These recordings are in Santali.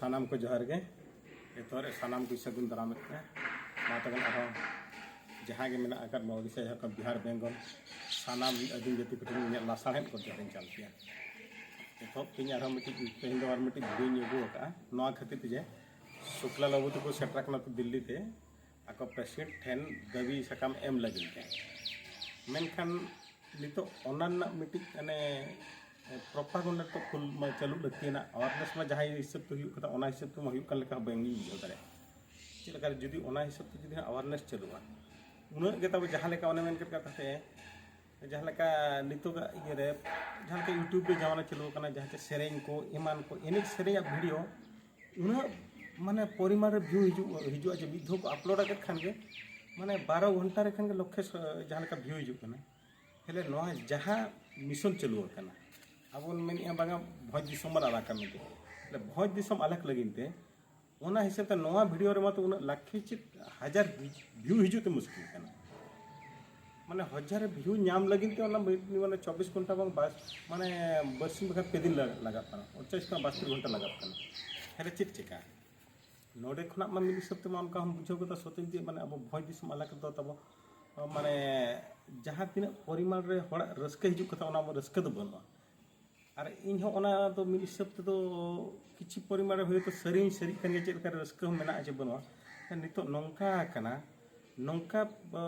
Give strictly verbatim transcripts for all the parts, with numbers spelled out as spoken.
ᱥᱟᱱᱟᱢ ᱠᱚ ᱡᱚᱦᱟᱨ ᱜᱮ᱾ ᱮᱛᱚᱦᱚᱵ ᱨᱮ ᱥᱟᱱᱟᱢ ᱠᱚ ᱥᱟᱹᱜᱩᱱ ᱫᱟᱨᱟᱢᱮᱫ ᱯᱮ᱾ ᱢᱟ ᱛᱚᱵᱮ ᱟᱨᱦᱚᱸ ᱡᱟᱦᱟᱸ ᱜᱮ ᱢᱮᱱᱟᱜ ᱟᱠᱟᱫ ᱢᱚ ᱳᱰᱤᱥᱟ, ᱡᱷᱟᱲᱠᱷᱚᱸᱰ, ᱵᱤᱦᱟᱨ, ᱵᱮᱝᱜᱚᱞ, ᱥᱟᱱᱟᱢ ᱟᱹᱫᱤᱢ ᱡᱟᱹᱛᱤ ᱠᱚᱴᱷᱮᱱ ᱤᱧᱟᱹᱜ ᱞᱟᱥᱟᱲᱦᱮᱫ ᱠᱚ ᱡᱚᱦᱟᱨᱤᱧ ᱪᱟᱞ ᱠᱮᱭᱟ᱾ ᱮᱛᱚᱦᱚᱵ ᱛᱤᱧ ᱟᱨᱦᱚᱸ ᱢᱤᱫᱴᱤᱡ, ᱛᱮᱦᱮᱧ ᱫᱚ ᱟᱨ ᱢᱤᱫᱴᱤᱡ ᱵᱷᱤᱰᱤᱭᱳᱧ ᱟᱹᱜᱩ ᱟᱠᱟᱫᱼᱟ᱾ ᱱᱚᱣᱟ ᱠᱷᱟᱹᱛᱤᱨ ᱛᱮ ᱡᱮ ᱥᱩᱠᱞᱟᱞ ᱵᱟᱹᱵᱩ ᱛᱟᱠᱚ ᱥᱮᱴᱮᱨ ᱟᱠᱟᱱᱟ ᱠᱚ ᱫᱤᱞᱞᱤ ᱛᱮ, ᱟᱠᱚ ᱯᱨᱮᱥᱤᱰᱮᱱᱴ ᱴᱷᱮᱱ ᱫᱟᱹᱵᱤ ᱥᱟᱠᱟᱢ ᱮᱢ ᱞᱟᱹᱜᱤᱫ ᱛᱮ᱾ ᱢᱮᱱᱠᱷᱟᱱ ᱱᱤᱛᱚᱜ ᱚᱱᱟ ᱨᱮᱱᱟᱜ ᱢᱤᱫᱴᱤᱡ ᱢᱟᱱᱮ ᱯᱨᱚᱯᱟᱜᱚᱱᱰᱟ ᱛᱚ ᱯᱷᱩᱞ ᱢᱟ ᱪᱟᱹᱞᱩᱜ ᱞᱟᱹᱠᱛᱤᱭᱟᱱᱟ, ᱟᱣᱟᱨᱱᱮᱥ ᱢᱟ ᱡᱟᱦᱟᱸ ᱦᱤᱥᱟᱹᱵ ᱛᱮ ᱦᱩᱭᱩᱜ ᱠᱟᱱᱟ, ᱚᱱᱟ ᱦᱤᱥᱟᱹᱵ ᱛᱮᱢᱟ ᱦᱩᱭᱩᱜ ᱠᱟᱱ ᱞᱮᱠᱟ ᱵᱟᱹᱧ ᱵᱩᱡᱷᱟᱹᱣ ᱫᱟᱲᱮᱭᱟᱜᱼᱟ᱾ ᱪᱮᱫ ᱞᱮᱠᱟ ᱡᱩᱫᱤ ᱚᱱᱟ ᱦᱤᱥᱟᱹᱵ ᱛᱮ ᱡᱩᱫᱤ ᱟᱣᱟᱨᱱᱮᱥ ᱪᱟᱹᱞᱩᱜᱼᱟ, ᱩᱱᱟᱹᱜ ᱜᱮ ᱛᱟᱵᱚ ᱡᱟᱦᱟᱸ ᱞᱮᱠᱟ ᱚᱱᱮ ᱢᱮᱱ ᱠᱮᱫ ᱠᱟᱛᱷᱟ ᱛᱮ, ᱡᱟᱦᱟᱸ ᱞᱮᱠᱟ ᱱᱤᱛᱚᱜᱟᱜ ᱤᱭᱟᱹ ᱨᱮ, ᱡᱟᱦᱟᱸ ᱞᱮᱠᱟ YouTube ᱨᱮ ᱡᱟᱢᱟᱱᱟ ᱪᱟᱹᱞᱩ ᱟᱠᱟᱱᱟ, ᱡᱟᱦᱟᱸ ᱪᱮ ᱥᱮᱨᱮᱧ ᱠᱚ ᱮᱢᱟᱱ ᱠᱚ, ᱮᱱᱮᱡ ᱥᱮᱨᱮᱧᱟᱜ ᱵᱷᱤᱰᱤᱭᱳ ᱩᱱᱟᱹᱜ ᱢᱟᱱᱮ ᱯᱚᱨᱤᱢᱟᱱ ᱨᱮ ᱵᱷᱤᱭᱩ ᱦᱤᱡᱩᱜ, ᱦᱤᱡᱩᱜᱼᱟ ᱡᱮ ᱢᱤᱫ ᱫᱷᱟᱣ ᱠᱚ ᱟᱯᱞᱳᱰ ᱟᱠᱟᱫ ᱠᱷᱟᱱ ᱜᱮ ᱢᱟᱱᱮ ᱵᱟᱨᱚ ᱜᱷᱚᱱᱴᱟ ᱨᱮ ᱠᱷᱟᱱ ᱜᱮ ᱞᱚᱠᱷᱮ ᱥᱚ-, ᱡᱟᱦᱟᱸ ᱞᱮᱠᱟ ᱵᱷᱤᱭᱩ ᱦᱤᱡᱩᱜ ᱠᱟᱱᱟ᱾ ᱛᱟᱦᱞᱮ ᱱᱚᱣᱟ ᱡᱟᱦᱟᱸ ᱢᱤᱥᱚᱱ ᱪᱟᱹᱞᱩ ᱟᱠᱟᱱᱟ, ᱟᱵᱚ ᱵᱚᱱ ᱢᱮᱱᱮᱫᱼᱟ ᱵᱟᱝᱟ ᱵᱷᱚᱸᱡᱽ ᱫᱤᱥᱚᱢ ᱵᱚᱱ ᱟᱞᱟᱜᱟ ᱢᱮᱱᱛᱮ᱾ ᱛᱟᱦᱞᱮ ᱵᱷᱚᱸᱡᱽ ᱫᱤᱥᱚᱢ ᱟᱞᱟᱜᱽ ᱞᱟᱹᱜᱤᱫ ᱛᱮ ᱚᱱᱟ ᱦᱤᱥᱟᱹᱵ ᱛᱮ ᱱᱚᱣᱟ ᱵᱷᱤᱰᱤᱭᱳ ᱨᱮᱢᱟ ᱛᱚ ᱩᱱᱟᱹᱜ ᱞᱟᱠᱷᱮ ᱪᱮᱫ ᱦᱟᱡᱟᱨ ᱵᱷᱤᱭᱩ ᱦᱤᱡᱩᱜ ᱛᱮ ᱢᱩᱥᱠᱤᱞ ᱠᱟᱱᱟ᱾ ᱢᱟᱱᱮ ᱦᱟᱡᱟᱨ ᱵᱷᱤᱭᱩ ᱧᱟᱢ ᱞᱟᱹᱜᱤᱫ ᱛᱮ ᱚᱱᱟ ᱢᱤᱫ, ᱢᱟᱱᱮ ᱪᱚᱵᱵᱤᱥ ᱜᱷᱚᱱᱴᱟ ᱵᱟᱝ ᱵᱟᱥ, ᱢᱟᱱᱮ ᱵᱟᱨᱥᱤᱧ ᱵᱟᱠᱷᱟᱱ ᱯᱮ ᱫᱤᱱ ᱞᱟᱜ-, ᱞᱟᱜᱟᱜ ᱠᱟᱱᱟ, ᱯᱚᱧᱪᱟᱥ ᱠᱷᱚᱱ ᱵᱟᱥᱴᱤ ᱜᱷᱚᱱᱴᱟ ᱞᱟᱜᱟᱜ ᱠᱟᱱᱟ᱾ ᱛᱟᱦᱞᱮ ᱪᱮᱫ ᱪᱮᱠᱟ? ᱱᱚᱰᱮ ᱠᱷᱚᱱᱟᱜ ᱢᱟ ᱢᱤᱫ ᱦᱤᱥᱟᱹᱵ ᱛᱮᱢᱟ ᱚᱱᱠᱟ ᱦᱚᱸ ᱵᱩᱡᱷᱟᱹᱣ ᱜᱚᱫᱟ ᱥᱚᱛᱮᱡ ᱡᱮ ᱢᱟᱱᱮ ᱟᱵᱚ ᱵᱷᱚᱸᱡᱽ ᱫᱤᱥᱚᱢ ᱟᱞᱟᱜᱽ ᱨᱮᱫᱚ ᱛᱟᱵᱚ ᱢᱟᱱᱮ ᱡᱟᱦᱟᱸ ᱛᱤᱱᱟᱹᱜ ᱯᱚᱨᱤᱢᱟᱱ ᱨᱮ ᱦᱚᱲᱟᱜ ᱨᱟᱹᱥᱠᱟᱹ ᱦᱤᱡᱩᱜ ᱠᱟᱛᱷᱟ, ᱚᱱᱟ ᱨᱟᱹᱥᱠᱟᱹ ᱫᱚ ᱵᱟᱹᱱᱩᱜᱼᱟ᱾ ᱟᱨ ᱤᱧ ᱦᱚᱸ ᱚᱱᱟ ᱫᱚ ᱢᱤᱫ ᱦᱤᱥᱟᱹᱵ ᱛᱮᱫᱚ ᱠᱤᱪᱷᱩ ᱯᱚᱨᱤᱢᱟᱱ ᱨᱮ ᱦᱩᱭᱛᱳ ᱥᱟᱹᱨᱤ ᱦᱚᱸᱧ ᱥᱟᱹᱨᱤᱜ ᱠᱟᱱ ᱜᱮᱭᱟ, ᱪᱮᱫ ᱞᱮᱠᱟ ᱨᱟᱹᱥᱠᱟᱹ ᱦᱚᱸ ᱢᱮᱱᱟᱜᱼᱟ ᱪᱮ ᱵᱟᱹᱱᱩᱜᱼᱟ᱾ ᱱᱤᱛᱚᱜ ᱱᱚᱝᱠᱟ ᱟᱠᱟᱱᱟ, ᱱᱚᱝᱠᱟ, ᱟ,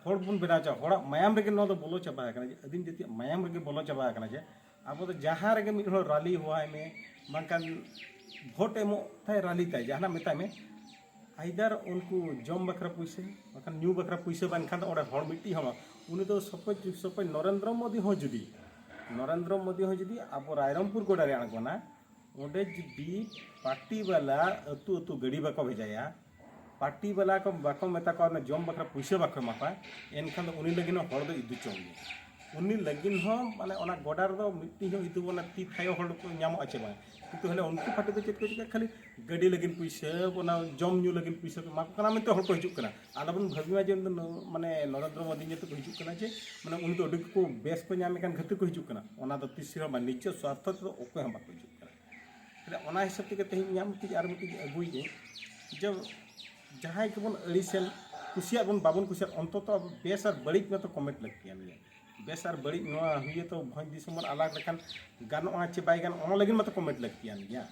ᱦᱚᱲ ᱵᱚᱱ ᱵᱮᱱᱟᱣ ᱪᱟᱵᱟ, ᱦᱚᱲᱟᱜ ᱢᱟᱭᱟᱢ ᱨᱮᱜᱮ ᱱᱚᱣᱟ ᱫᱚ ᱵᱚᱞᱚ ᱪᱟᱵᱟ ᱟᱠᱟᱱᱟ, ᱡᱮ ᱟᱹᱫᱤᱢ ᱡᱟᱹᱛᱤᱭᱟᱜ ᱢᱟᱭᱟᱢ ᱨᱮᱜᱮ ᱵᱚᱞᱚ ᱪᱟᱵᱟ ᱟᱠᱟᱱᱟ᱾ ᱡᱮ ᱟᱵᱚ ᱫᱚ ᱡᱟᱦᱟᱸ ᱨᱮᱜᱮ ᱢᱤᱫ ᱦᱚᱲ ᱨᱟᱞᱤ ᱦᱚᱦᱚᱣᱟᱭ ᱢᱮ, ᱵᱟᱝᱠᱷᱟᱱ ᱵᱷᱳᱴ ᱮᱢᱚᱜ ᱛᱟᱭ, ᱨᱟᱞᱤ ᱛᱟᱭ, ᱡᱟᱦᱟᱱᱟᱜ ᱢᱮᱛᱟᱭ ᱢᱮ, ᱟᱭᱫᱟᱨ ᱩᱱᱠᱩ ᱡᱚᱢ ᱵᱟᱠᱷᱨᱟ ᱯᱩᱭᱥᱟᱹ, ᱵᱟᱠᱷᱟᱱ ᱧᱩ ᱵᱟᱠᱷᱨᱟ ᱯᱩᱭᱥᱟᱹ ᱵᱟᱝᱠᱷᱟᱱ ᱫᱚ ᱚᱸᱰᱮ ᱦᱚᱲ ᱢᱤᱫᱴᱤᱡ ᱦᱚᱸ ᱵᱟᱝ᱾ ᱩᱱᱤ ᱫᱚ ᱥᱚᱯᱚᱡᱽ, ᱥᱚᱯᱚᱡᱽ ᱱᱚᱨᱮᱱᱫᱨᱚ ᱢᱳᱫᱤ ᱦᱚᱸ ᱡᱩᱫᱤ, ᱱᱚᱨᱮᱱᱫᱨᱚ ᱢᱳᱫᱤ ᱦᱚᱸ ᱡᱩᱫᱤ ᱟᱵᱚ ᱨᱟᱭᱨᱚᱝᱯᱩᱨ ᱜᱚᱰᱟ ᱨᱮ ᱟᱬᱜᱚᱱᱟ, ᱚᱸᱰᱮ ᱡᱩᱫᱤ ᱯᱟᱨᱴᱤ ᱵᱟᱞᱟ ᱟᱹᱛᱩ ᱟᱹᱛᱩ ᱜᱟᱹᱰᱤ ᱵᱟᱠᱚ ᱵᱷᱮᱡᱟᱭᱟ, ᱯᱟᱨᱴᱤ ᱵᱟᱞᱟ ᱠᱚ ᱵᱟᱠᱚ ᱢᱮᱛᱟ ᱠᱚᱣᱟ, ᱚᱱᱟ ᱡᱚᱢ ᱵᱟᱠᱷᱨᱟ ᱯᱩᱭᱥᱟᱹ ᱵᱟᱠᱚ ᱮᱢᱟ ᱠᱚᱣᱟ, ᱮᱱᱠᱷᱟᱱ ᱫᱚ ᱩᱱᱤ ᱞᱟᱹᱜᱤᱫ ᱦᱚᱸ ᱦᱚᱲ ᱫᱚ ᱤᱫᱩ ᱪᱚᱝ ᱜᱮ᱾ ᱩᱱᱤ ᱞᱟᱹᱜᱤᱫ ᱦᱚᱸ ᱢᱟᱱᱮ ᱚᱱᱟ ᱜᱚᱰᱟ ᱨᱮᱫᱚ ᱢᱤᱫᱴᱤᱡ ᱦᱚᱸ ᱤᱫᱩ ᱚᱱᱟ ᱛᱤ ᱛᱷᱟᱭᱚ ᱦᱚᱲ ᱠᱚ ᱧᱟᱢᱚᱜᱼᱟ ᱪᱮ ᱵᱟᱝ? ᱠᱤᱱᱛᱩ ᱦᱮᱞᱮ ᱩᱱᱠᱩ ᱯᱟᱨᱴᱤ ᱫᱚ ᱪᱮᱫ ᱠᱚ ᱪᱤᱠᱟᱹᱜᱼᱟ? ᱠᱷᱟᱹᱞᱤ ᱜᱟᱹᱰᱤ ᱞᱟᱹᱜᱤᱫ ᱯᱩᱭᱥᱟᱹ, ᱚᱱᱟ ᱡᱚᱢ ᱧᱩ ᱞᱟᱹᱜᱤᱫ ᱯᱩᱭᱥᱟᱹ ᱠᱚ ᱮᱢᱟ ᱠᱚ ᱠᱟᱱᱟ ᱢᱮᱱᱛᱮ ᱦᱚᱲ ᱠᱚ ᱦᱤᱡᱩᱜ ᱠᱟᱱᱟ᱾ ᱟᱞᱚᱵᱚᱱ ᱵᱷᱟᱹᱵᱤ ᱢᱟ ᱡᱮ ᱩᱱᱤ ᱫᱚ ᱱᱚ-, ᱢᱟᱱᱮ ᱱᱚᱨᱮᱱᱫᱨᱚ ᱢᱳᱫᱤ ᱧᱮᱞ ᱛᱮᱠᱚ ᱦᱤᱡᱩᱜ ᱠᱟᱱᱟ ᱡᱮ ᱢᱟᱱᱮ ᱩᱱᱤ ᱫᱚ ᱟᱹᱰᱤ ᱠᱚ ᱵᱮᱥ ᱠᱚ ᱧᱟᱢᱮ ᱠᱟᱱ ᱠᱷᱟᱹᱛᱤᱨ ᱠᱚ ᱦᱤᱡᱩᱜ ᱠᱟᱱᱟ᱾ ᱚᱱᱟ ᱫᱚ ᱛᱤᱥ ᱨᱮᱦᱚᱸ ᱵᱟᱝ, ᱱᱤᱡᱚ ᱥᱣᱟᱨᱛᱷᱚ ᱛᱮᱫᱚ ᱚᱠᱚᱭ ᱦᱚᱸ ᱵᱟᱠᱚ ᱦᱤᱡᱩᱜ ᱠᱟᱱᱟ᱾ ᱛᱟᱦᱞᱮ ᱚᱱᱟ ᱦᱤᱥᱟᱹᱵ ᱛᱮᱜᱮ ᱛᱮᱦᱮᱧ ᱤᱧᱟᱹᱜ ᱢᱤᱫᱴᱤᱡ ᱟᱨ ᱢᱤᱫᱴᱤᱡ ᱟᱹᱜᱩᱭᱮᱫᱟᱹᱧ, ᱡᱮ ᱡᱟᱦᱟᱸᱭ ᱜᱮᱵᱚᱱ ᱟᱹᱲᱤᱥᱮᱱ, ᱠᱩᱥᱤᱭᱟᱜ ᱵᱚᱱ ᱵᱟᱵᱚᱱ ᱠᱩᱥᱤᱭᱟᱜ, ᱚᱱᱛᱚᱛᱚ ᱟᱵᱚ ᱵᱮᱥ ᱟᱨ ᱵᱟᱹᱲᱤᱡ ᱢᱟᱛᱚ ᱠᱚᱢᱮᱱᱴ ᱞᱟᱹᱠᱛᱤᱭᱟᱱ ᱜᱮᱭᱟ᱾ ᱵᱮᱥ ᱟᱨ ᱵᱟᱹᱲᱤᱡ ᱱᱚᱣᱟ ᱦᱩᱭᱮ ᱛᱚ ᱵᱷᱚᱸᱡᱽ ᱫᱤᱥᱚᱢ ᱵᱚᱱ ᱟᱞᱟᱜᱽ ᱞᱮᱠᱷᱟᱱ ᱜᱟᱱᱚᱜᱼᱟ ᱪᱮ ᱵᱟᱭ ᱜᱟᱱᱚᱜᱼᱟ, ᱚᱱᱟ ᱞᱟᱹᱜᱤᱫ ᱢᱟᱛᱚ ᱠᱚᱢᱮᱱᱴ ᱞᱟᱹᱠᱛᱤᱭᱟᱱ ᱜᱮᱭᱟ᱾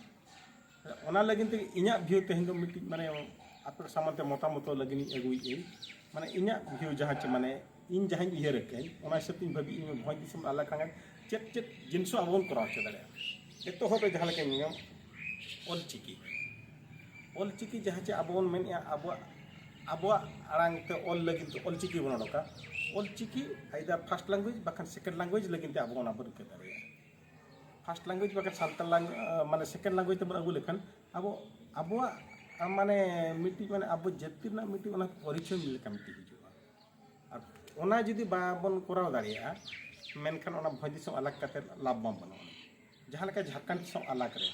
ᱚᱱᱟ ᱞᱟᱹᱜᱤᱫ ᱛᱮ ᱤᱧᱟᱹᱜ ᱵᱷᱤᱭᱩ ᱛᱮᱦᱮᱧ ᱫᱚ ᱢᱤᱫᱴᱤᱡ ᱢᱟᱱᱮ ᱟᱯᱮ ᱥᱟᱢᱟᱝ ᱛᱮ ᱢᱚᱛᱟᱢᱚᱛ ᱞᱟᱹᱜᱤᱫ ᱤᱧ ᱟᱹᱜᱩᱭᱮᱫᱟᱹᱧ᱾ ᱢᱟᱱᱮ ᱤᱧᱟᱹᱜ ᱵᱷᱤᱭᱩ ᱡᱟᱦᱟᱸ ᱪᱮ ᱢᱟᱱᱮ ᱤᱧ ᱡᱟᱦᱟᱸᱧ ᱩᱭᱦᱟᱹᱨ ᱟᱠᱟᱫᱟᱹᱧ, ᱚᱱᱟ ᱦᱤᱥᱟᱹᱵ ᱛᱮᱧ ᱵᱷᱟᱹᱵᱤ ᱤᱧ ᱵᱷᱚᱸᱡᱽ ᱫᱤᱥᱚᱢ ᱟᱞᱟᱜᱽ ᱠᱷᱟᱱ ᱪᱮᱫ ᱪᱮᱫ ᱡᱤᱱᱤᱥ ᱦᱚᱸ ᱟᱵᱚ ᱵᱚᱱ ᱠᱚᱨᱟᱣ ᱦᱚᱪᱚ ᱫᱟᱲᱮᱭᱟᱜᱼᱟ᱾ ᱮᱛᱚᱦᱚᱵ ᱨᱮ ᱡᱟᱦᱟᱸ ᱞᱮᱠᱟᱧ ᱢᱮᱱᱟ, ᱚᱞ ᱪᱤᱠᱤ, ᱚᱞ ᱪᱤᱠᱤ ᱡᱟᱦᱟᱸ ᱪᱮ ᱟᱵᱚ ᱵᱚᱱ ᱢᱮᱱᱮᱫᱼᱟ, ᱟᱵᱚᱣᱟᱜ ᱟᱵᱚᱣᱟᱜ ᱟᱲᱟᱝ ᱛᱮ ᱚᱞ ᱞᱟᱹᱜᱤᱫ ᱛᱮ ᱚᱞ ᱪᱤᱠᱤ ᱵᱚᱱ ᱚᱰᱚᱠᱟ᱾ Ol Chiki either first language ᱵᱟᱠᱷᱟᱱ second language ᱞᱟᱹᱜᱤᱫ ᱛᱮ ᱟᱵᱚ ᱚᱱᱟ ᱵᱚᱱ ᱨᱤᱠᱟᱹ ᱫᱟᱲᱮᱭᱟᱜᱼᱟ᱾ First language ᱵᱟᱠᱷᱟᱱ ᱥᱟᱱᱛᱟᱲ lang-, ᱢᱟᱱᱮ second language ᱛᱮᱵᱚᱱ ᱟᱹᱜᱩ ᱞᱮᱠᱷᱟᱱ ᱟᱵᱚ ᱟᱵᱚᱣᱟᱜ ᱢᱟᱱᱮ ᱢᱤᱫᱴᱤᱡ ᱢᱟᱱᱮ ᱟᱵᱚ ᱡᱟᱹᱛᱤ ᱨᱮᱱᱟᱜ ᱢᱤᱫᱴᱤᱡ ᱚᱱᱟ ᱯᱚᱨᱤᱪᱚᱭ ᱞᱮᱠᱟ ᱢᱤᱫᱴᱤᱡ ᱦᱤᱡᱩᱜᱼᱟ᱾ ᱟᱨ ᱚᱱᱟ ᱡᱩᱫᱤ ᱵᱟᱵᱚᱱ ᱠᱚᱨᱟᱣ ᱫᱟᱲᱮᱭᱟᱜᱼᱟ, ᱢᱮᱱᱠᱷᱟᱱ ᱚᱱᱟ ᱵᱷᱚᱸᱡᱽ ᱫᱤᱥᱚᱢ ᱟᱞᱟᱜᱽ ᱠᱟᱛᱮ ᱞᱟᱵᱷ ᱢᱟ ᱵᱟᱹᱱᱩᱜᱼᱟ᱾ ᱡᱟᱦᱟᱸ ᱞᱮᱠᱟ ᱡᱷᱟᱲᱠᱷᱚᱸᱰ ᱫᱤᱥᱚᱢ ᱟᱞᱟᱜᱽ ᱨᱮ,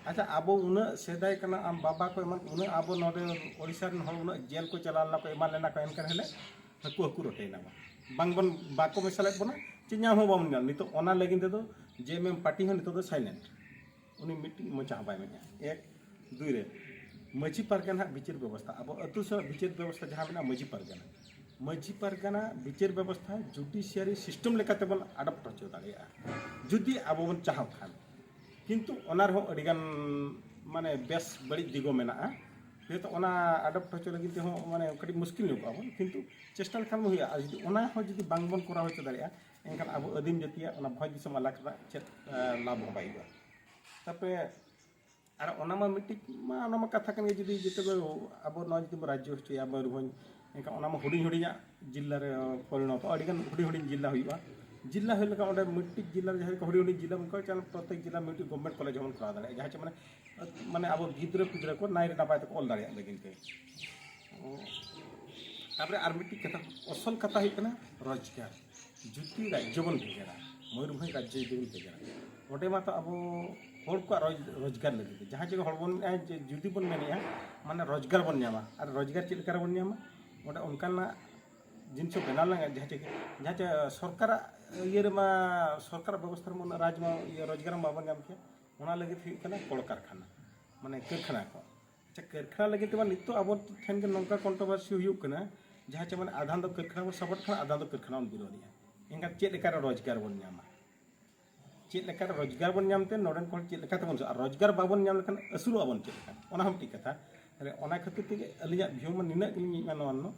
ᱟᱪᱪᱷᱟ, ᱟᱵᱚ ᱩᱱᱟᱹᱜ ᱥᱮᱫᱟᱭ ᱠᱟᱱᱟ, ᱟᱢ ᱵᱟᱵᱟ ᱠᱚ ᱮᱢᱟᱱ, ᱩᱱᱟᱹᱜ ᱟᱵᱚ ᱱᱚᱰᱮ ᱳᱰᱤᱥᱟ ᱨᱮᱱ ᱦᱚᱲ ᱩᱱᱟᱹᱜ ᱡᱮᱞ ᱠᱚ ᱪᱟᱞᱟᱣ ᱞᱮᱱᱟ ᱠᱚ, ᱮᱢᱟᱱ ᱞᱮᱱᱟ ᱠᱚ, ᱮᱱᱠᱷᱟᱱ ᱦᱤᱞᱳᱜ ᱦᱟᱹᱠᱩ ᱦᱟᱹᱠᱩ ᱨᱚᱴᱮᱭᱮᱱᱟ ᱵᱚᱱ᱾ ᱵᱟᱝ ᱵᱚᱱ, ᱵᱟᱠᱚ ᱢᱮᱥᱟ ᱞᱮᱫ ᱵᱚᱱᱟ, ᱪᱮ ᱧᱟᱢ ᱦᱚᱸ ᱵᱟᱵᱚᱱ ᱧᱟᱢ᱾ ᱱᱤᱛᱚᱜ ᱚᱱᱟ ᱞᱟᱹᱜᱤᱫ ᱛᱮᱫᱚ ᱡᱮ ᱮᱢ ᱮᱢ ᱯᱟᱨᱴᱤ ᱦᱚᱸ ᱱᱤᱛᱚᱜ ᱫᱚ ᱥᱟᱭᱞᱮᱱᱴ, ᱩᱱᱤ ᱢᱤᱫᱴᱤᱡ ᱢᱚᱪᱟ ᱦᱚᱸ ᱵᱟᱭ ᱢᱮᱱᱮᱜᱼᱟ᱾ ᱮᱠ᱾ ᱫᱩᱭ ᱨᱮ, ᱢᱟᱹᱡᱷᱤ ᱯᱟᱨᱜᱟᱱᱟ ᱵᱤᱪᱟᱹᱨ ᱵᱮᱵᱚᱥᱛᱷᱟ, ᱟᱵᱚ ᱟᱹᱛᱩ ᱥᱮᱱᱟᱜ ᱵᱤᱪᱟᱹᱨ ᱵᱮᱵᱚᱥᱛᱷᱟ ᱡᱟᱦᱟᱸ ᱢᱮᱱᱟᱜᱼᱟ, ᱢᱟᱹᱡᱷᱤ ᱯᱟᱨᱜᱟᱱᱟ, ᱢᱟᱹᱡᱷᱤ ᱯᱟᱨᱜᱟᱱᱟ ᱵᱤᱪᱟᱹᱨ ᱵᱮᱵᱚᱥᱛᱷᱟ ᱡᱩᱰᱤᱥᱤᱭᱟᱨᱤ ᱥᱤᱥᱴᱮᱢ ᱞᱮᱠᱟᱛᱮ ᱵᱚᱱ ᱟᱰᱟᱯᱴ ᱦᱚᱪᱚ ᱫᱟᱲᱮᱭᱟᱜᱼᱟ, ᱡᱩᱫᱤ ᱟᱵᱚ ᱵᱚᱱ ᱪᱟᱦᱟᱣ ᱠᱷᱟᱱ᱾ ᱠᱤᱱᱛᱩ ᱚᱱᱟ ᱨᱮᱦᱚᱸ ᱟᱹᱰᱤᱜᱟᱱ ᱢᱟᱱᱮ ᱵᱮᱥ ᱵᱟᱹᱲᱤᱡ ᱫᱤᱠ ᱦᱚᱸ ᱢᱮᱱᱟᱜᱼᱟ᱾ ᱡᱮᱦᱮᱛᱩ ᱚᱱᱟ ᱟᱰᱟᱯᱴ ᱦᱚᱪᱚ ᱞᱟᱹᱜᱤᱫ ᱛᱮᱦᱚᱸ ᱢᱟᱱᱮ ᱠᱟᱹᱴᱤᱡ ᱢᱩᱥᱠᱤᱞ ᱧᱚᱜᱚᱜ ᱟᱵᱚᱱ, ᱠᱤᱱᱛᱩ ᱪᱮᱥᱴᱟ ᱞᱮᱠᱷᱟᱱ ᱵᱚᱱ ᱦᱩᱭᱩᱜᱼᱟ᱾ ᱟᱨ ᱡᱩᱫᱤ ᱚᱱᱟ ᱦᱚᱸ ᱡᱩᱫᱤ ᱵᱟᱝ ᱵᱚᱱ ᱠᱚᱨᱟᱣ ᱦᱚᱪᱚ ᱫᱟᱲᱮᱭᱟᱜᱼᱟ, ᱮᱱᱠᱷᱟᱱ ᱟᱵᱚ ᱟᱹᱫᱤᱢ ᱡᱟᱹᱛᱤᱭᱟᱜ ᱚᱱᱟ ᱵᱷᱚᱸᱡᱽ ᱫᱤᱥᱚᱢ ᱟᱞᱟᱜᱽ ᱨᱮᱱᱟᱜ ᱪᱮᱫ, ᱮ, ᱞᱟᱵᱷ ᱦᱚᱸ ᱵᱟᱭ ᱦᱩᱭᱩᱜᱼᱟ᱾ ᱛᱟᱯᱚᱨᱮ ᱟᱨ ᱚᱱᱟ ᱢᱟ ᱢᱤᱫᱴᱤᱡ ᱢᱟ, ᱚᱱᱟ ᱢᱟ ᱠᱟᱛᱷᱟ ᱠᱟᱱ ᱜᱮ, ᱡᱩᱫᱤ ᱡᱮᱛᱮ ᱠᱚ ᱟᱵᱚ ᱱᱚᱣᱟ ᱡᱩᱫᱤ ᱵᱚᱱ ᱨᱟᱡᱽᱡᱚ ᱦᱚᱪᱚᱭᱟ ᱢᱚᱭᱩᱨᱵᱷᱚᱸᱡᱽ, ᱮᱱᱠᱷᱟᱱ ᱚᱱᱟ ᱢᱟ ᱦᱩᱰᱤᱧ ᱦᱩᱰᱤᱧᱟᱜ ᱡᱤᱞᱟ ᱨᱮ ᱯᱚᱨᱤᱱᱚᱛᱚᱜᱼᱟ, ᱟᱹᱰᱤᱜᱟᱱ ᱦᱩᱰᱤᱧ ᱦᱩᱰᱤᱧ ᱡᱤᱞᱟ ᱦᱩᱭᱩᱜᱼᱟ᱾ ᱡᱤᱞᱟ ᱦᱩᱭ ᱞᱮᱠᱷᱟᱱ ᱚᱸᱰᱮ ᱢᱤᱫᱴᱤᱡ ᱡᱤᱞᱟ ᱨᱮ ᱡᱟᱦᱟᱸ ᱞᱮᱠᱟ ᱦᱩᱰᱤᱧ ᱦᱩᱰᱤᱧ ᱡᱤᱞᱟ ᱵᱚᱱ ᱠᱚ ᱪᱟᱞᱟᱜ, ᱯᱨᱚᱛᱮᱠ ᱡᱤᱞᱟ ᱢᱤᱫᱴᱤᱡ ᱜᱚᱵᱷᱢᱮᱱᱴ ᱠᱚᱞᱮᱡᱽ ᱦᱚᱸᱵᱚᱱ ᱠᱚᱨᱟᱣ ᱫᱟᱲᱮᱭᱟᱜᱼᱟ, ᱡᱟᱦᱟᱸ ᱪᱮ ᱢᱟᱱᱮ, ᱢᱟᱱᱮ ᱟᱵᱚ ᱜᱤᱫᱽᱨᱟᱹ ᱯᱤᱫᱽᱨᱟᱹ ᱠᱚ ᱱᱟᱭ ᱨᱮ ᱱᱟᱯᱟᱭ ᱛᱮᱠᱚ ᱚᱞ ᱫᱟᱲᱮᱭᱟᱜ ᱞᱟᱹᱜᱤᱫ ᱛᱮ᱾ ᱛᱟᱯᱚᱨᱮ ᱟᱨ ᱢᱤᱫᱴᱤᱡ ᱠᱟᱛᱷᱟ, ᱟᱥᱚᱞ ᱠᱟᱛᱷᱟ ᱦᱩᱭᱩᱜ ᱠᱟᱱᱟ ᱨᱳᱡᱽᱜᱟᱨ᱾ ᱡᱩᱫᱤ ᱨᱟᱡᱽᱡᱚ ᱵᱚᱱ ᱵᱷᱮᱜᱟᱨᱟ, ᱢᱚᱭᱩᱨᱵᱷᱚᱸᱡᱽ ᱨᱟᱡᱽᱡᱚ ᱡᱩᱫᱤ ᱵᱚᱱ ᱵᱷᱮᱜᱟᱨᱟ, ᱚᱸᱰᱮ ᱢᱟᱛᱚ ᱟᱵᱚ ᱦᱚᱲ ᱠᱚᱣᱟᱜ ᱨᱳᱡᱽ-, ᱨᱳᱡᱽᱜᱟᱨ ᱞᱟᱹᱜᱤᱫ ᱛᱮ, ᱡᱟᱦᱟᱸ ᱪᱮ ᱦᱚᱲ ᱵᱚᱱ ᱢᱮᱱᱟ, ᱡᱮ ᱡᱩᱫᱤ ᱵᱚᱱ ᱢᱮᱱᱮᱜᱼᱟ, ᱢᱟᱱᱮ ᱨᱳᱡᱽᱜᱟᱨ ᱵᱚᱱ ᱧᱟᱢᱟ, ᱟᱨ ᱨᱳᱡᱽᱜᱟᱨ ᱪᱮᱫ ᱞᱮᱠᱟ ᱨᱮᱵᱚᱱ ᱧᱟᱢᱟ? ᱚᱸᱰᱮ ᱚᱱᱠᱟᱱᱟᱜ ᱡᱤᱱᱤᱥ ᱵᱮᱱᱟᱣ ᱞᱮᱱᱟ, ᱡᱟᱦᱟᱸ ᱪᱮ, ᱡᱟᱦᱟᱸ ᱪᱮ ᱥᱚᱨᱠᱟᱨᱟᱜ ᱤᱭᱟᱹ ᱨᱮᱢᱟ, ᱥᱚᱨᱠᱟᱨᱟᱜ ᱵᱮᱵᱚᱥᱛᱷᱟ ᱨᱮᱢᱟ ᱩᱱᱟᱹᱜ ᱨᱟᱡᱽ ᱢᱟ, ᱤᱭᱟᱹ, ᱨᱳᱡᱽᱜᱟᱨ ᱢᱟ ᱵᱟᱵᱚᱱ ᱧᱟᱢ ᱠᱮᱭᱟ᱾ ᱚᱱᱟ ᱞᱟᱹᱜᱤᱫ ᱦᱩᱭᱩᱜ ᱠᱟᱱᱟ ᱠᱚᱞᱠᱟᱨᱠᱷᱟᱱᱟ, ᱢᱟᱱᱮ ᱠᱟᱹᱨᱠᱷᱟᱱᱟ ᱠᱚ᱾ ᱟᱪᱪᱷᱟ, ᱠᱟᱹᱨᱠᱷᱟᱱᱟ ᱞᱟᱹᱜᱤᱫ ᱛᱮᱢᱟ ᱱᱤᱛᱚᱜ ᱟᱵᱚ ᱴᱷᱮᱱ ᱜᱮ ᱱᱚᱝᱠᱟ ᱠᱚᱱᱴᱨᱳᱵᱷᱟᱨᱥᱤ ᱦᱩᱭᱩᱜ ᱠᱟᱱᱟ, ᱡᱟᱦᱟᱸ ᱪᱮ ᱢᱟᱱᱮ ᱟᱫᱷᱟᱱ ᱫᱚ ᱠᱟᱹᱨᱠᱷᱟᱱᱟ ᱵᱚᱱ ᱥᱟᱯᱳᱨᱴ ᱠᱟᱱᱟ, ᱟᱫᱷᱟᱱ ᱫᱚ ᱠᱟᱹᱨᱠᱷᱟᱱᱟ ᱵᱚᱱ ᱵᱤᱨᱳᱫᱷᱮᱜᱼᱟ᱾ ᱮᱱᱠᱷᱟᱱ ᱪᱮᱫ ᱞᱮᱠᱟᱨᱮ ᱨᱳᱡᱽᱜᱟᱨ ᱵᱚᱱ ᱧᱟᱢᱟ? ᱪᱮᱫ ᱞᱮᱠᱟᱨᱮ ᱨᱳᱡᱽᱜᱟᱨ ᱵᱚᱱ ᱧᱟᱢ ᱛᱮ ᱱᱚᱰᱮᱱ ᱠᱚ ᱦᱚᱲ ᱪᱮᱫ ᱞᱮᱠᱟ ᱛᱮᱵᱚᱱ ᱟᱹᱥᱩᱞᱚᱜᱼᱟ? ᱟᱨ ᱨᱳᱡᱽᱜᱟᱨ ᱵᱟᱵᱚᱱ ᱧᱟᱢ ᱞᱮᱠᱷᱟᱱ ᱟᱹᱥᱩᱞᱚᱜ ᱟᱵᱚᱱ ᱪᱮᱫ ᱞᱮᱠᱟ? ᱚᱱᱟ ᱦᱚᱸ ᱢᱤᱫᱴᱤᱡ ᱠᱟᱛᱷᱟ᱾ ᱛᱟᱦᱞᱮ ᱚᱱᱟ ᱠᱷᱟᱹᱛᱤᱨ ᱛᱮᱜᱮ ᱟᱹᱞᱤᱧᱟᱜ ᱵᱷᱤᱭᱩ ᱢᱟ ᱱᱤᱱᱟᱹᱜ ᱜᱮᱞᱤᱧ ᱧᱮᱞ ᱢᱟ ᱱᱚᱣᱟ ᱨᱮᱱᱟᱜ᱾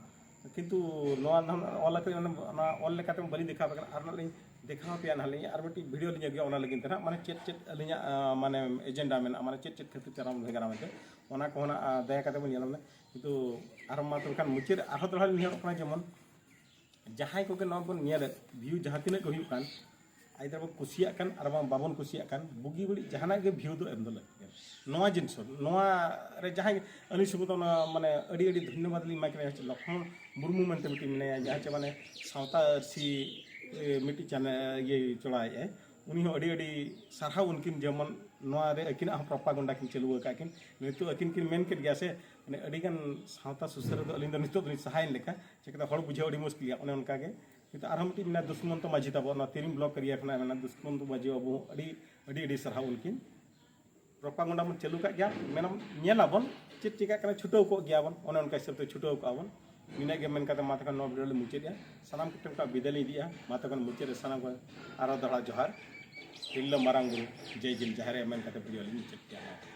ᱠᱤᱱᱛᱩ ᱱᱚᱣᱟ ᱫᱚ ᱚᱞ ᱟᱠᱟᱫ, ᱚᱱᱟ ᱚᱞ ᱞᱮᱠᱟᱛᱮ ᱵᱟᱹᱞᱤᱧ ᱫᱮᱠᱷᱟᱣ ᱟᱯᱮ ᱠᱟᱱᱟ, ᱟᱨ ᱱᱟᱜ ᱞᱤᱧ ᱫᱮᱠᱷᱟᱣ ᱟᱯᱮᱭᱟ ᱱᱟᱦᱟᱜ ᱞᱤᱧ, ᱟᱨ ᱢᱤᱫᱴᱤᱡ ᱵᱷᱤᱰᱤᱭᱳ ᱞᱤᱧ ᱟᱹᱜᱩᱭᱟ ᱚᱱᱟ ᱞᱟᱹᱜᱤᱫ ᱛᱮ ᱱᱟᱦᱟᱜ, ᱢᱟᱱᱮ ᱪᱮᱫ ᱪᱮᱫ ᱟᱹᱞᱤᱧᱟᱜ ᱟᱸ, ᱢᱟᱱᱮ ᱮᱡᱮᱱᱰᱟ ᱢᱮᱱᱟᱜᱼᱟ, ᱢᱟᱱᱮ ᱪᱮᱫ ᱪᱮᱫ ᱠᱷᱟᱹᱛᱤᱨ ᱛᱮ ᱟᱨᱟᱢ ᱵᱷᱮᱜᱟᱨᱟ ᱢᱮᱱᱛᱮ, ᱚᱱᱟ ᱠᱚᱦᱚᱸ ᱱᱟᱜ ᱟᱸ, ᱫᱟᱭᱟ ᱠᱟᱛᱮ ᱵᱚᱱ ᱧᱮᱞᱟ᱾ ᱢᱟᱱᱮ ᱠᱤᱱᱛᱩ ᱟᱨᱦᱚᱸ ᱢᱟ ᱛᱚᱵᱮ ᱠᱷᱟᱱ ᱢᱩᱪᱟᱹᱫ ᱨᱮ ᱟᱨᱦᱚᱸ ᱫᱚᱦᱲᱟ ᱞᱤᱧ ᱱᱮᱦᱚᱨᱚᱜ ᱠᱟᱱᱟ, ᱡᱮᱢᱚᱱ ᱡᱟᱦᱟᱸᱭ ᱠᱚᱜᱮ ᱱᱚᱣᱟ ᱵᱚᱱ ᱧᱮᱞᱮᱫ, ᱵᱷᱤᱭᱩ ᱡᱟᱦᱟᱸ ᱛᱤᱱᱟᱹᱜ ᱜᱮ ᱦᱩᱭᱩᱜ ᱠᱟᱱ, either ᱵᱚᱱ ᱠᱩᱥᱤᱭᱟᱜ ᱠᱟᱱ ᱟᱨ ᱵᱟᱝ ᱵᱟᱵᱚᱱ ᱠᱩᱥᱤᱭᱟᱜ ᱠᱟᱱ, ᱵᱩᱜᱤ ᱵᱟᱹᱲᱤᱡ ᱡᱟᱦᱟᱱᱟᱜ ᱜᱮ ᱵᱷᱤᱭᱩ ᱫᱚ ᱮᱢ ᱫᱚ ᱞᱟᱹᱠᱛᱤ ᱠᱟᱱᱟ᱾ ᱱᱚᱣᱟ ᱡᱤᱱᱤᱥ ᱦᱚᱸ, ᱱᱚᱣᱟ ᱨᱮ ᱡᱟᱦᱟᱸᱭ ᱟᱹᱞᱤᱧ ᱥᱩᱢᱩᱝ ᱫᱚ ᱚᱱᱟ ᱢᱟᱱᱮ ᱟᱹᱰᱤ ᱟᱹᱰᱤ ᱫᱷᱚᱱᱭᱚᱵᱟᱫᱽ ᱞᱤᱧ ᱮᱢᱟ ᱠᱤᱱᱟ᱾ ᱞᱚᱠᱷᱢᱚᱬ ᱢᱩᱨᱢᱩ ᱢᱮᱱᱛᱮ ᱢᱤᱫᱴᱤᱡ ᱢᱮᱱᱟᱭᱟ, ᱡᱟᱦᱟᱸ ᱪᱮ ᱢᱟᱱᱮ ᱥᱟᱶᱛᱟ ᱟᱹᱨᱥᱤ ᱮ, ᱢᱤᱫᱴᱤᱡ ᱪᱮᱱᱮᱞ ᱤᱭᱟᱹ ᱪᱚᱲᱟᱣᱮᱫᱼᱟᱭ, ᱩᱱᱤ ᱦᱚᱸ ᱟᱹᱰᱤ ᱟᱹᱰᱤ ᱥᱟᱨᱦᱟᱣ᱾ ᱩᱱᱠᱤᱱ ᱡᱮᱢᱚᱱ ᱱᱚᱣᱟ ᱨᱮ ᱟᱹᱠᱤᱱᱟᱜ ᱦᱚᱸ ᱯᱨᱚᱯᱟᱜᱚᱱᱰᱟ ᱠᱤᱱ ᱪᱟᱹᱞᱩ ᱟᱠᱟᱫ ᱠᱤᱱ᱾ ᱱᱤᱛᱚᱜ ᱟᱹᱠᱤᱱ ᱠᱤᱱ ᱢᱮᱱ ᱠᱮᱫ ᱜᱮᱭᱟ ᱥᱮ, ᱢᱟᱱᱮ ᱟᱹᱰᱤᱜᱟᱱ ᱥᱟᱶᱛᱟ ᱥᱩᱥᱟᱹᱨ ᱨᱮᱫᱚ ᱟᱹᱞᱤᱧ ᱫᱚ ᱱᱤᱛᱚᱜ ᱫᱚᱞᱤᱧ ᱥᱟᱦᱟᱭᱮᱱ ᱞᱮᱠᱟ, ᱪᱤᱠᱟᱹᱛᱮ ᱦᱚᱲ ᱵᱩᱡᱷᱟᱹᱣ ᱟᱹᱰᱤ ᱢᱩᱥᱠᱤᱞ ᱜᱮᱭᱟ, ᱚᱱᱮ ᱚᱱᱠᱟ ᱜᱮ᱾ ᱠᱤᱱᱛᱩ ᱟᱨᱦᱚᱸ ᱢᱤᱫᱴᱤᱡ ᱢᱮᱱᱟᱜᱼᱟ ᱫᱩᱥᱢᱚᱱᱛᱚ ᱢᱟᱹᱡᱷᱤ ᱛᱟᱵᱚ, ᱚᱱᱟ ᱛᱤᱨᱤᱢ ᱵᱞᱚᱠ ᱮᱨᱤᱭᱟ ᱠᱷᱚᱱᱟᱜ ᱢᱮᱱᱟᱜᱼᱟ ᱫᱩᱥᱢᱚᱱᱛᱚ ᱢᱟᱹᱡᱷᱤ ᱵᱟᱹᱵᱩ, ᱟᱹᱰᱤ ᱟᱹᱰᱤ ᱟᱹᱰᱤ ᱥᱟᱨᱦᱟᱣ ᱩᱱᱠᱤᱱ᱾ ᱯᱨᱚᱯᱟᱜᱚᱱᱰᱟ ᱵᱚᱱ ᱪᱟᱹᱞᱩ ᱠᱟᱜ ᱜᱮᱭᱟ, ᱢᱮᱱᱟᱢ ᱧᱮᱞᱟᱵᱚᱱ ᱪᱮᱫ ᱪᱤᱠᱟᱹᱜ ᱠᱟᱱᱟ, ᱪᱷᱩᱴᱟᱹᱣ ᱠᱚᱜ ᱜᱮᱭᱟᱵᱚᱱ, ᱚᱱᱮ ᱚᱱᱠᱟ ᱦᱤᱥᱟᱹᱵ ᱛᱮ ᱪᱷᱩᱴᱟᱹᱣ ᱠᱚᱜᱼᱟ ᱵᱚᱱ᱾ ᱱᱤᱱᱟᱹᱜ ᱜᱮ ᱢᱮᱱ ᱠᱟᱛᱮ ᱢᱟ ᱛᱚᱠᱷᱚᱱ ᱱᱚᱣᱟ ᱵᱷᱤᱰᱤᱭᱳ ᱞᱮ ᱢᱩᱪᱟᱹᱫᱮᱜᱼᱟ᱾ ᱥᱟᱱᱟᱢ ᱠᱚᱴᱷᱮᱱ ᱠᱷᱚᱱ ᱵᱤᱫᱟᱹᱭ ᱞᱤᱧ ᱤᱫᱤᱭᱮᱜᱼᱟ᱾ ᱢᱟ ᱛᱚᱠᱷᱚᱱ ᱢᱩᱪᱟᱹᱫ ᱨᱮ ᱥᱟᱱᱟᱢ ᱠᱚ ᱟᱨᱚ ᱫᱚᱦᱲᱟ ᱡᱚᱦᱟᱨ, ᱛᱤᱨᱞᱟᱹ ᱢᱟᱨᱟᱝ ᱵᱩᱨᱩ ᱡᱟᱭ ᱡᱤᱞ ᱡᱟᱦᱮᱨ ᱟᱭᱳ ᱢᱮᱱ ᱠᱟᱛᱮ ᱵᱷᱤᱰᱤᱭᱳ ᱞᱤᱧ ᱢᱩᱪᱟᱹᱫ ᱠᱮᱜᱼᱟ᱾